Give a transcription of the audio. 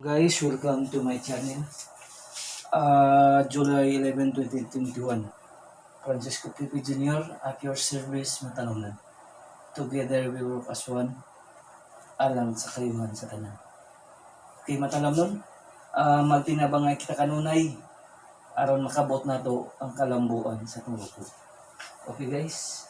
Guys, welcome to my channel. July 11, 2021. Francisco P. Jr. at your service, matalamnan. Together we work as one alang sa kayuhan sa tanan. Okay, matalamnon, magtinabangay kita kanunay aron makabot nato ang kalambuan sa atong lukod. Okay guys,